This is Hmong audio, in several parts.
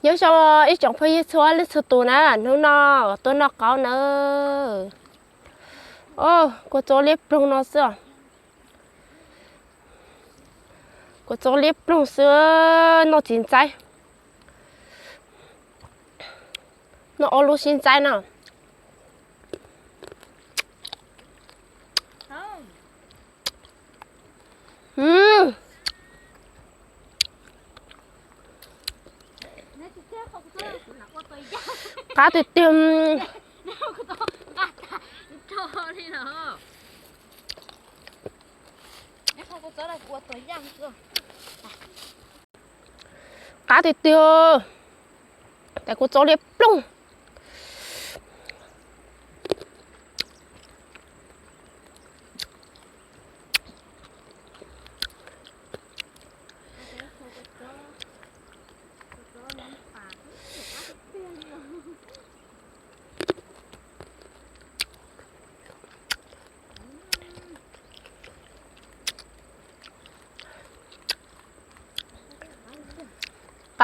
Nyob zoo ib tsoom phooj ywg txhua leej txhua tus na, hnub no tuaj noj qaub na. Kua txob liab ploog no xwb os. Kua txob liab ploog xwb, noj tsis ntxaib. Noj ob lub sib ntxaib no. Qab tiag tiag. Qab tiag tiag. Tais kua txob liab ploog.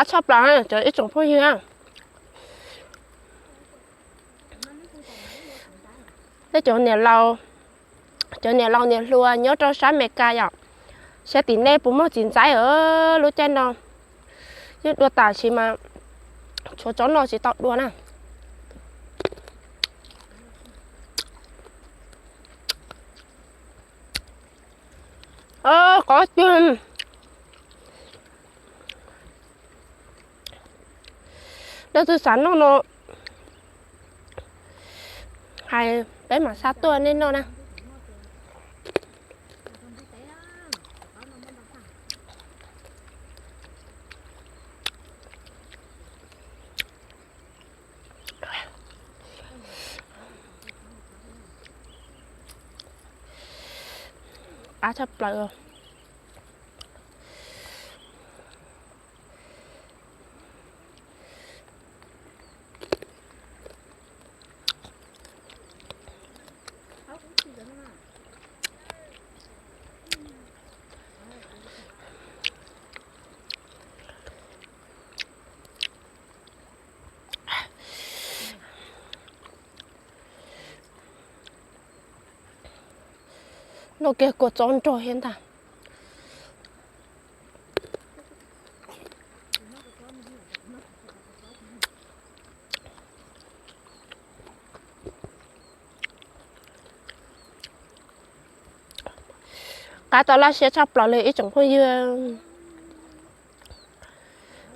Qab tshaj plaws cov ib tsoom phooj ywg. Tej cov niam laus, cov niam laus niam hluas nyob rau sab Amelikas yom, saib tim nej puas muaj txiv ntxaib os. Lub caij no yeej dua tam sim mas tshuav tsob no tsis tau dua na. Qab tiag. Leej twg xav noj no hais peb mam xa tuaj nej noj na. Qab tshaj plaws. Noj kiag kua txob nrog thiab ntag. Qab tau laj siab tshaj plaws li ib tsoom phooj ywg.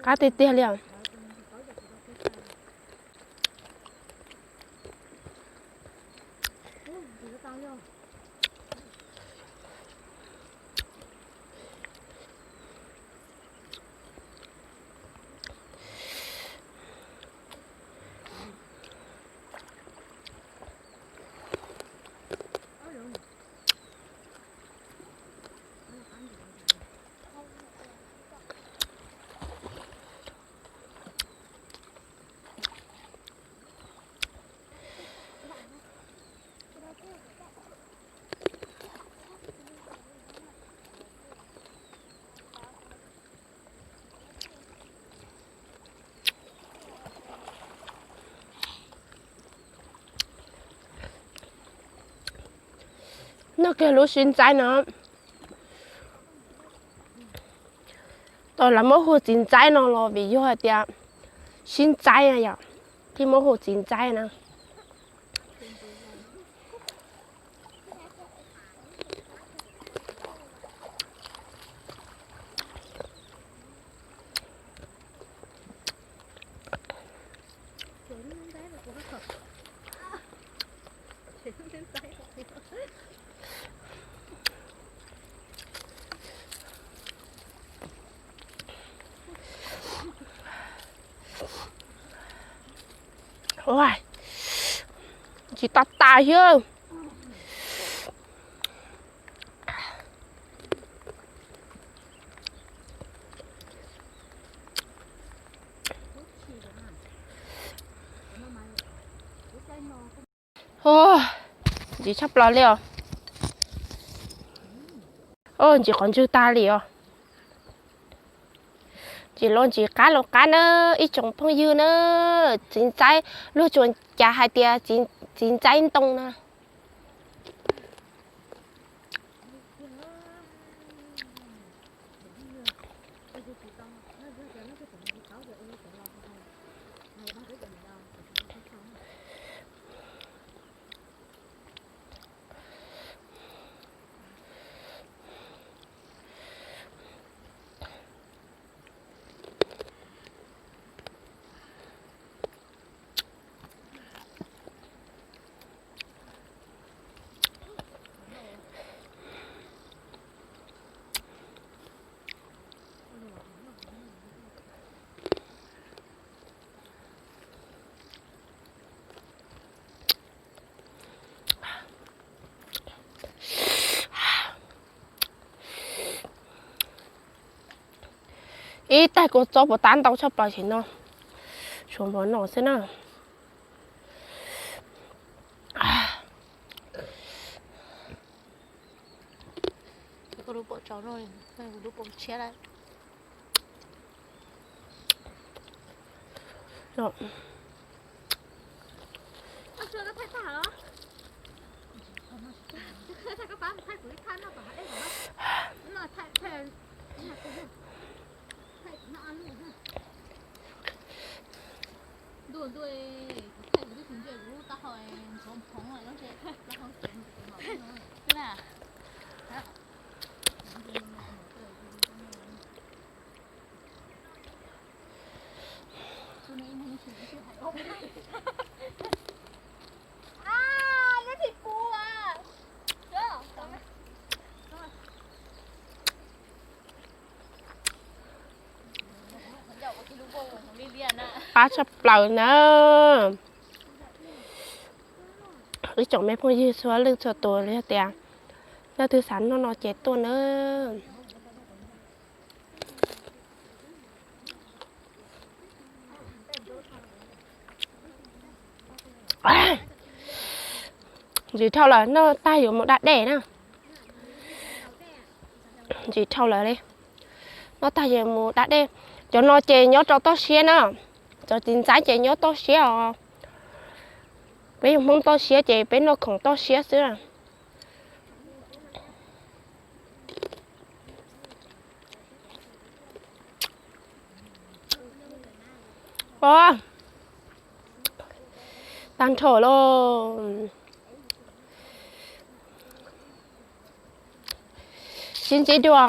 Qab tiag tiag li os. Noj kiag lub sib ntxaib no. Tau lawv muab hu txiv ntxaib no los vim yog hais tias sib ntxaib yom, thiaj muab hu txiv ntxaib na. Ua, ntsis tas tas xwb. Ntsis tshaj plaws li os. Ntsis qhov ntswg tag li os. Ces los ntsis qab los qab na, ib tsoom phooj ywg na, txiv ntxaib, luag tsuas cas hais tias txiv ntxaib ntoo na. Ib taig kua txob puas tab ntau tshaj plaws ces no, tshuav npaum no xwb na. Qab tshaj plaws na. Ib tsoom me phooj ywg txhua leej txhua tus, yog tias leej twg xav noj no ces tuaj na. Ntsis dhau lawm, noj tag yuav mus da dej na. Ntsis dhau lawm li, noj tag yuav mus da dej. Cov no ces nyob rau toj siab na, cov txiv ntxaib ces nyob toj siab os. Peb yog Hmoob toj siab ces peb noj khoom toj siab xwb. Tag nrho lauj. Sib ntsib dua.